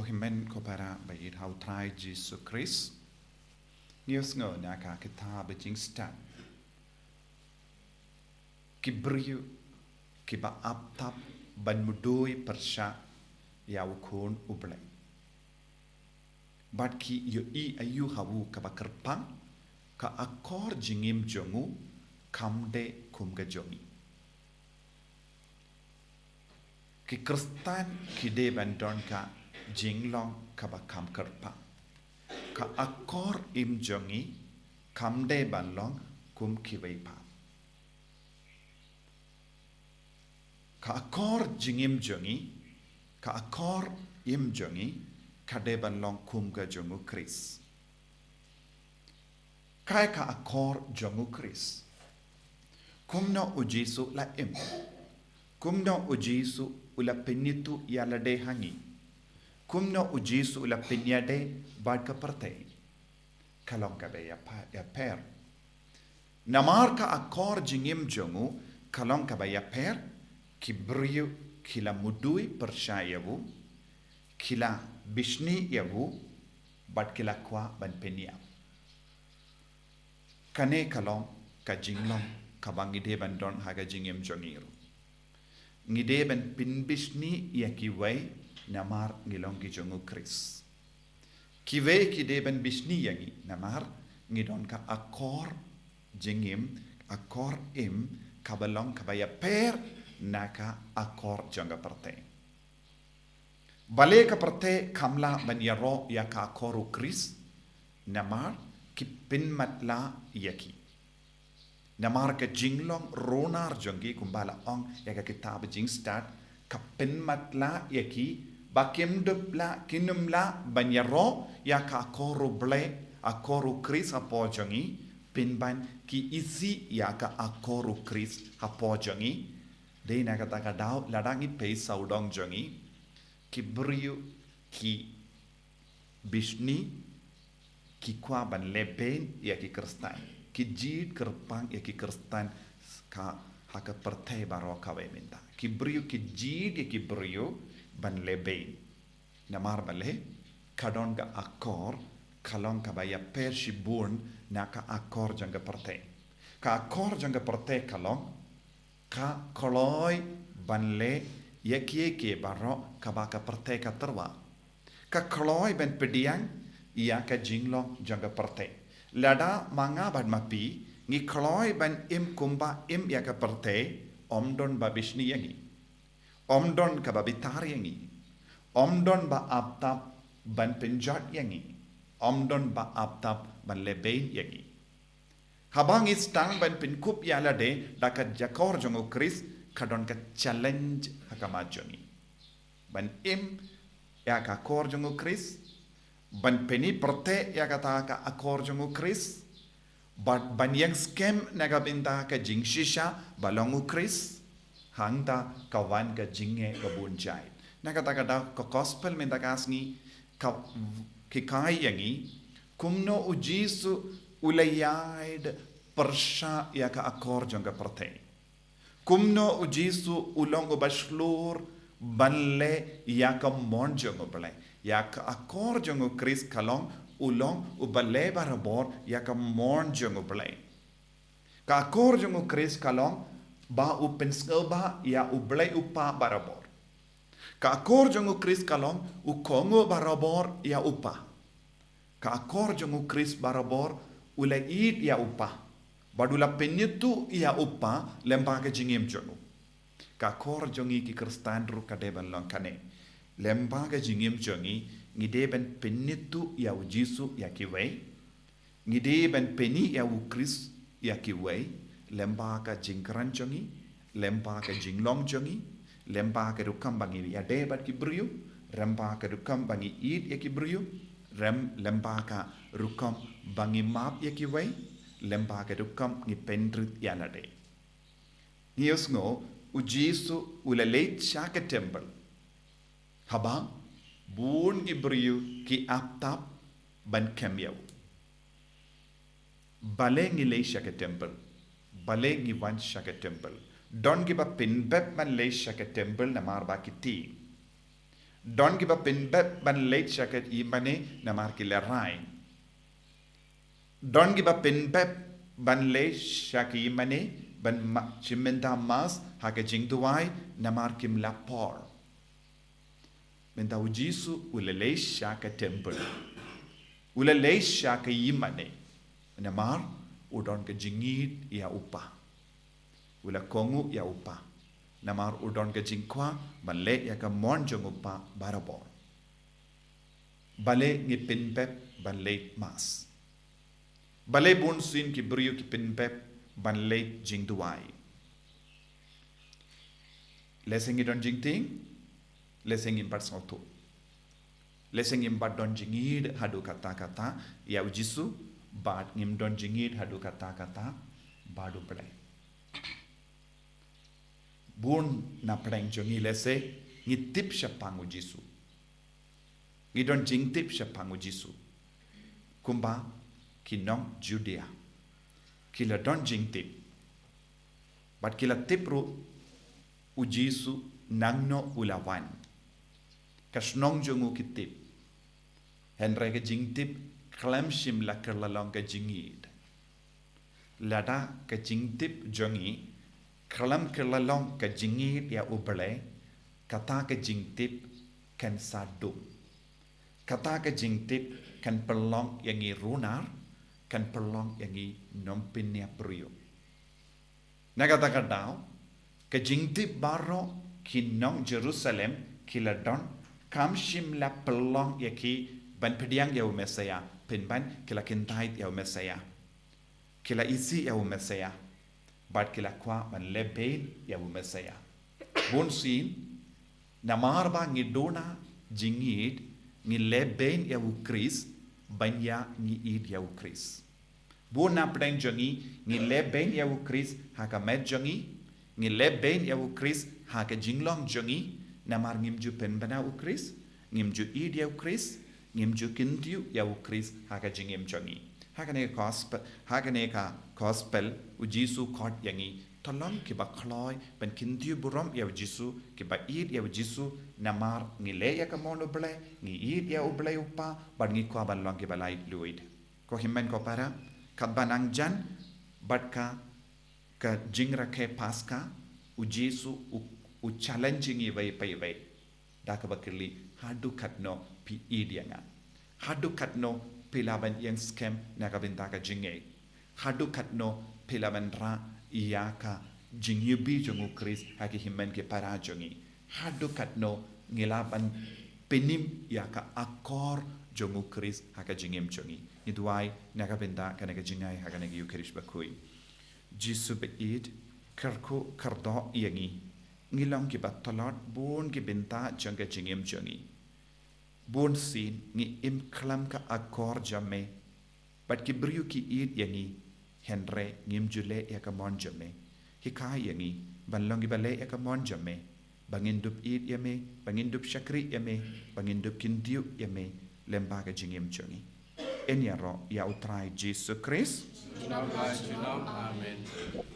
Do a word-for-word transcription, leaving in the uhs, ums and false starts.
Hynmen ko para ba ïeit ha u Trai Jisu Khrist. Ngi ïohsngew na ka kitab Jingstad, ki briew kiba ap tap ban mudui pyrshah ïa u Khun u Blei, bad ki ïohi aïu ha u kaba kyrpang, ka akor jingim jong u kam dei kum ka jong ngi. Ki Khristan ki dei ban don ka jinglong kaba kham kyrpang. Ka akor im jong ngi kam dei ban long kum kiwei pat. Ka akor jingim jong ngi, ka akor im jong ngi, ka dei ban long kum ka jong u Khrist. Kaei ka akor jong u Khrist? Kumno u Jisu u la im? Kumno u Jisu u la pynïathuh ïa lade ha ngi? Kumno u Jisu u la pynïadei bad ka pyrthei? Ka long kaba ïa pa-, ïapher. Namar ka akor jingim jong u ka long kaba ïapher, ki briew ki la mudui pyrshah ïa u, ki la bishni ïa u, bad ki la kwah ban pynïap. Kane ka long ka jinglong kaba ngi dei ban don ha ka jingim jong ngi ruh. Ngi dei ban pynbishni ïa kiwei namar ngi long ki jong u Khrist. Kiwei ki dei ban bishni ïa ngi namar ngi don ka akor jingim, akor im, kaba long kaba ïapher na ka akor jong ka pyrthei. Balei ka pyrthei kam lah ban ïaroh ïa ka akor u Khrist? Namar ki pynmatlah ïa ki. Namar ka jinglong runar jong ki, kumba la ong ïa ka kitab Jingstad, ka pynmatlah ïa ki, ba kim dup lah, kin ym lah ban ïaroh ïa ka akor u Blei, akor u Khrist hapoh jong ngi, pynban ki isih ïa ka akor u Khrist hapoh jong ngi. Dei na kata ka daw, lada ngi peit sawdong jong ngi, ki briew ki bishni, ki kwah ban lehbeiñ ïa ki Khristan, ki jied kyrpang ïa ki Khristan ka ha ka pyrthei baroh kawei mynta. Ki briew ki jied ïa ki briew ban lehbeiñ. Namar balei? Ka don ka akor, ka long kaba ïapher shibun na ka akor jong ka pyrthei. Ka akor jong ka pyrthei ka long, ka kloi ban leh ïa kiei kiei baroh kaba ka pyrthei ka tyrwa. Ka kloi ban pdiang ïa ka jinglong jong ka pyrthei. Lada ma nga bad ma phi ngi kloi ban im kumba im ïa ka pyrthei, ym don ba bishni ïa ngi. Ym don kaba bitar ïa ngi. Ym don ba ap tap ban pynjot ïa ngi. Ym don ba ap tap ban lehbeiñ ïa ngi. Haba ngi sdang ban pynkup ïa lade da ka akor jong u Khrist, ka don ka challenge ha khmat jong ngi. Ban im ïa ka akor jong u Khrist, ban pyni pyrthei ïa kata ka akor jong u Khrist, ban, ban ïeng skhem na ka bynta ka jingshisha ba long u Khrist, hangta ka wan ka jingeh ka bun jait. Na kata ka daw ka gospel mynta ka sngi ka hikai ïa ngi kumno u Jisu u la ïaid pyrshah ïa ka akor jong ka pyrthei. Kumno u Jisu u long uba shlur ban leh ïa ka mon jong u Blei. Ïa ka akor jong u Khrist ka long u long uba leh barabor ïa ka mon jong u Blei. Ka akor jong u Khrist ka long ba u pynsngewbha ïa u Blei u Kpa barabor. Ka akor jong u Khrist ka long u kohnguh barabor ïa u Kpa. Ka akor jong u Khrist barabor u la ïeit ïa u Kpa. Bad u la pynïathuh ïa u Kpa lyngba ka jingim jong u. Ka akor jong ngi ki Khristan ruh ka dei ban long kane. Lyngba ka jingim jong ngi, ngi dei ban pynïathuh ïa u Jisu ïa kiwei. Ngi dei ban pyni ïa u Khrist ïa kiwei, lyngba ka jingkren jong ngi, lyngba ka jinglong jong ngi, lyngba ka rukom ba ngi ïadei bad ki briew, lyngba ka rukom ba ngi ïeit ïa ki briew, rem, lyngba ka rukom ba ngi map ïa kiwei, lyngba ka rukom ngi pynrit ïa lade. Ngi ïohsngew u Jisu u la leit sha ka temple. Haba bun ki briew ki ap tap ban kem ïa u. Balei ngi leit sha ka temple? Balei ngi wan sha ka temple? Don kiba pynbeit ban leit sha ka temple namar ba ki tieng. Don kiba pynbep ban leit sha ka ïingmane namar ki la rai. Don kiba pynbep ban leit sha ka ïingmane ban ma-, shim bynta mass ha ka jingduwai namar kim la por. Mynta u Jisu u la leit sha ka temple. U la leit sha ka ïingmane. Namar u don ka jingïeid ïa u Kpa. U la kohnguh ïa u Kpa. Namar u don ka jingkwah ban leh ïa ka mon jong u Kpa barabor. Balei ngi pynbep ban leit mass? Balei bun sien ki briew ki pynbep ban leit jingduwai? Lehse ngi don jingtieng, lehse ngim pat sngewthuh. Lehse ngim pat don jingïeid haduh katta katta ïa u Jisu, bad ngim don jingïeid haduh katta katta bad U Blei. Bun na pdeng jong ngi lehse ngi tip shaphang u Jisu. Ngi don jingtip shaphang u Jisu. Kumba ki nong Judea ki la don jingtip. Bad ki la tip ruh u Jisu nangno u la wan. Ka shnong jong u ki tip. Hynrei ka jingtip khlem shym la kylla long ka jingïeid. Lada ka jingtip jong ngi khlem kylla long ka jingïeid ïa U Blei, kata ka jingtip kan sa dum. Kata ka jingtip kan pynlong ïa ngi runar, kan pynlong ïa ngi nongpynïap briew. Na kata ka daw, ka jingtip baroh ki nong Jerusalem ki la don, kam shym la pynlong ïa ki ban pdiang ïa u Messaïah, pynban ki la kyntait ïa u Messaïah. Ki la isih ïa u Messaïah. Bad ki la kwah ban lehbeiñ ïa u Messaïah. Bun sien, namar ba ngi duna jingïeid, ngi lehbeiñ ïa u Khrist, ban ïa ngi ïeid ïa u Khrist. Bun na pdeng jong ngi, ngi lehbeiñ ïa u Khrist ha ka met jong ngi, ngi lehbeiñ ïa u Khrist ha ka jinglong jong ngi, namar ngim ju pynbna u Khrist, ngim ju ïeid ïa u Khrist, ngim ju kyntiew ïa u Khrist ha ka jingim jong ngi. Ha kane ka gospel, ha kane ka gospel, u Jisu u khot ïa ngi, to long kiba kloi ban kyntiew burom ïa u Jisu, kiba ïeid ïa u Jisu, namar ngi leh ïa ka mon U Blei, ngi ïeid ïa U Blei U Kpa, bad ngi kwah ban long kiba laitluid. Ko hynmen ko para, katba nang jan bad ka, ka jingrakhe Paska, u Jisu u, u challenge ngi iwei pa iwei. Da kaba kylli, haduh katno phi ïeid ïa nga? Haduh katno phi lah ban ïeng skhem na ka bynta ka jingngeit? Haduh katno phi lah ban rah ïa ka jingïohi jong u Khrist ha ki hynmen ki para jong ngi? Haduh katno ngi lah ban pynim ïa ka akor jong u Khrist ha ka jingim jong ngi? Ngi duwai na ka bynta kane ka jingai ha kane ka Eucharist bakhuid. Jisu ba ïeit, kyrkhu kyrdoh ïa ngi. Ngi long kiba tlot bun ki bynta jong ka jingim jong ngi. Bun sien ngi im khlem ka akor jong me. Bad ki briew ki ïeid ïa ngi, hynrei ngim ju leh ïa ka mon jong me. Hikai ïa ngi ban long kiba leh ïa ka mon jong me. Ba ngin dup ïeid ïa me, ba ngin dup shakri ïa me, ba ngin dup kyntiew ïa me lyngba ka jingim jong ngi. Yn ïaroh ïa u Trai Jisu Khrist. Junom la junom. Amen.